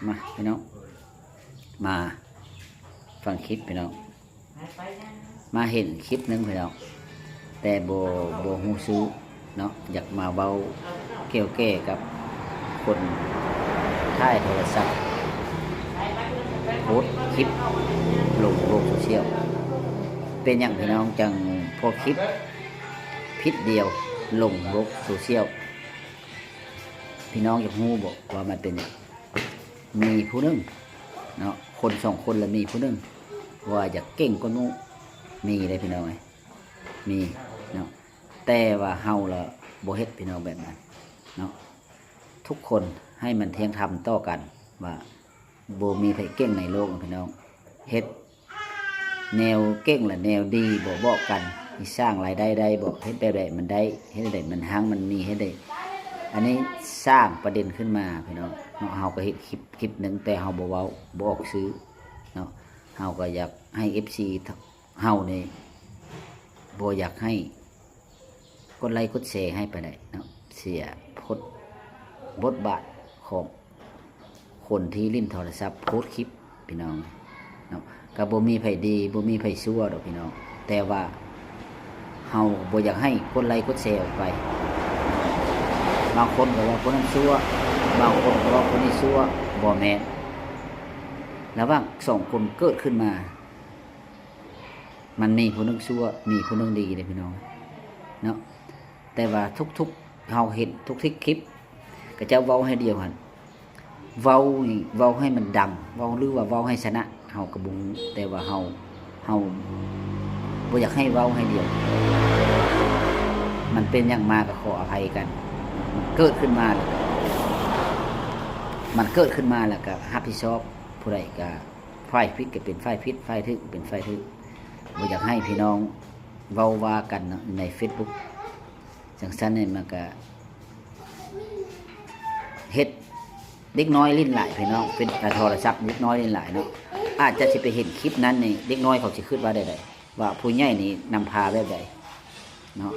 ມາພີ່ນ້ອງ ມາຟັງຄລິບພີ່ນ້ອງ ມາເຫັນຄລິບໜຶ່ງພີ່ນ້ອງ ແຕ່ບໍ່ ບໍ່ຮູ້ຊື່ເນາະ ຢາກມາເວົ້າກ່ຽວແກ່ກັບຄົນຖ່າຍໂທລະສັບ ໂພສຄລິບລົງໂລກໂຊຊຽວ. ເປັນຫຍັງພີ່ນ້ອງຈັ່ງໂພສຄລິບຄລິບດຽວລົງໂລກໂຊຊຽວ? ພີ່ນ້ອງຢາກຮູ້ບໍ່ວ່າມັນເປັນຫຍັງ? ມີຜູ້ໜຶ່ງເນາະ ຄົນສອງຄົນລະມີຜູ້ໜຶ່ງວ່າຢາກເກັ່ງກວ່າໝູ່ ມີເດ້ພີ່ນ້ອງເອີຍ ມີເນາະ ແຕ່ວ່າເຮົາລະບໍ່ເຮັດພີ່ນ້ອງແບບນັ້ນເນາະ. ທຸກຄົນໃຫ້ມັນທ່ຽງທຳຕໍ່ກັນວ່າ ບໍ່ມີໃຜເກັ່ງໃນໂລກພີ່ນ້ອງ ເຮັດແນວເກັ່ງ ແລະ ແນວດີບໍ່ບອກກັນ ຊິສ້າງລາຍໄດ້ໄດ້ບໍ່ ເຮັດແບບໃດມັນໄດ້ ເຮັດແບບໃດມັນຮັ່ງມັນມີ ເຮັດໃດ ອັນນີ້ສ້າງປະເດັນຂຶ້ນມາພີ່ນ້ອງເນາະ. ເຮົາກໍເຮັດຄລິບ ຄລິບໜຶ່ງ ແຕ່ເຮົາບໍ່ເວົ້າ ບໍ່ອອກຊື່ເນາະ ເຮົາກໍຢາກໃຫ້ເອັຟຊີເຮົານີ້ ບໍ່ຢາກໃຫ້ ກົດໄລກົດແຊໃຫ້ປານໃດເນາະ ເສຍພົດ ບົດບາດຂອງຄົນທີ່ຫຼິ້ນໂທລະສັບໂພສຄລິບພີ່ນ້ອງເນາະ. ກໍບໍ່ມີໃຜດີ ບໍ່ມີໃຜຊົ່ວດອກພີ່ນ້ອງ ແຕ່ວ່າເຮົາບໍ່ຢາກໃຫ້ກົດໄລກົດແຊອອກໄປ. ບາງຄົນກໍວ່າຄົນນັ້ນຊົ່ວ ບາງຄົນກໍວ່າຄົນນີ້ຊົ່ວ ບໍ່ແມ່ນ. ລະຫວ່າງສອງຄົນເກີດຂຶ້ນມາ ມັນມີຜູ້ໜຶ່ງຊົ່ວ ມີຜູ້ໜຶ່ງດີເດ້ພີ່ນ້ອງເນາະ. ແຕ່ວ່າທຸກໆ ເຮົາເຫັນທຸກໆຄລິບ ເຂົາເຈົ້າເວົ້າໃຫ້ດຽວຫັ້ນ ເວົ້ານີ້ເວົ້າໃຫ້ມັນດັງ ເວົ້າ ຫຼືວ່າເວົ້າໃຫ້ຊະນະ ເຮົາກໍບໍ່ຮູ້ ແຕ່ວ່າເຮົາ ເຮົາບໍ່ຢາກໃຫ້ເວົ້າໃຫ້ດຽວ. ມັນເປັນຫຍັງມາກໍຂໍອະໄພກັນ ມັນເກີດຂຶ້ນມາແລ້ວ ມັນເກີດຂຶ້ນມາແລ້ວກໍຮັບຜິດຊອບ ຜູ້ໃດກໍ ຝ່າຍຜິດກໍເປັນຝ່າຍຜິດ ຝ່າຍຖືກກໍເປັນຝ່າຍຖືກ ບໍ່ຢາກໃຫ້ພີ່ນ້ອງເວົ້າວ່າກັນເນາະ ໃນເຟສບຸກ ຈັ່ງຊັ້ນນີ້ມັນກະເຮັດເດັກນ້ອຍຫຼິ້ນຫຼາຍພີ່ນ້ອງ ເປັນ ອ່າ ໂທລະສັບເດັກນ້ອຍຫຼິ້ນຫຼາຍເນາະ. ອາດຈະຊິໄປເຫັນຄລິບນັ້ນນີ້ ເດັກນ້ອຍເຂົາຊິຄິດວ່າແນວໃດ ວ່າຜູ້ໃຫຍ່ນີ້ນຳພາແບບໃດເນາະ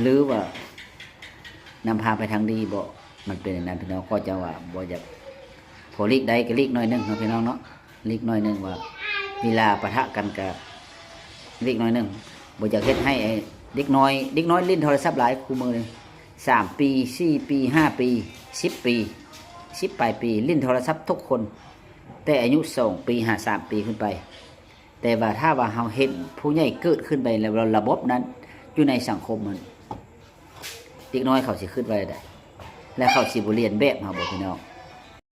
ຫຼືວ່ານຳພາໄປທາງດີບໍ່? ມັນເປັນແນວນັ້ນພີ່ນ້ອງ ຂ້ອຍຈັ່ງວ່າບໍ່ຢາກ ພໍຫຼີກໄດ້ກໍຫຼີກໜ້ອຍໜຶ່ງເນາະພີ່ນ້ອງເນາະ ຫຼີກໜ້ອຍໜຶ່ງ ວ່າເວລາປະທະກັນກໍຫຼີກໜ້ອຍໜຶ່ງ ບໍ່ຢາກເຮັດໃຫ້ເດັກນ້ອຍ ເດັກນ້ອຍຫຼິ້ນໂທລະສັບຫຼາຍຄູ່ມື້ນີ້ ສາມປີ ສີ່ປີ ຫ້າປີ ສິບປີ ສິບປາຍປີ ຫຼິ້ນໂທລະສັບທຸກຄົນ ແຕ່ອາຍຸສອງປີຫາສາມປີຂຶ້ນໄປ. ແຕ່ວ່າຖ້າວ່າເຮົາເຫັນຜູ້ໃຫຍ່ເກີດຂຶ້ນໄປແລ້ວ ລະບົບນັ້ນຢູ່ໃນສັງຄົມຫັ້ນ ເດັກນ້ອຍເຂົາຊິຄິດວ່າໃດ ແລະ ເຂົາຊິບໍ່ລຽນແບບເຮົາບໍ່ພີ່ນ້ອງ?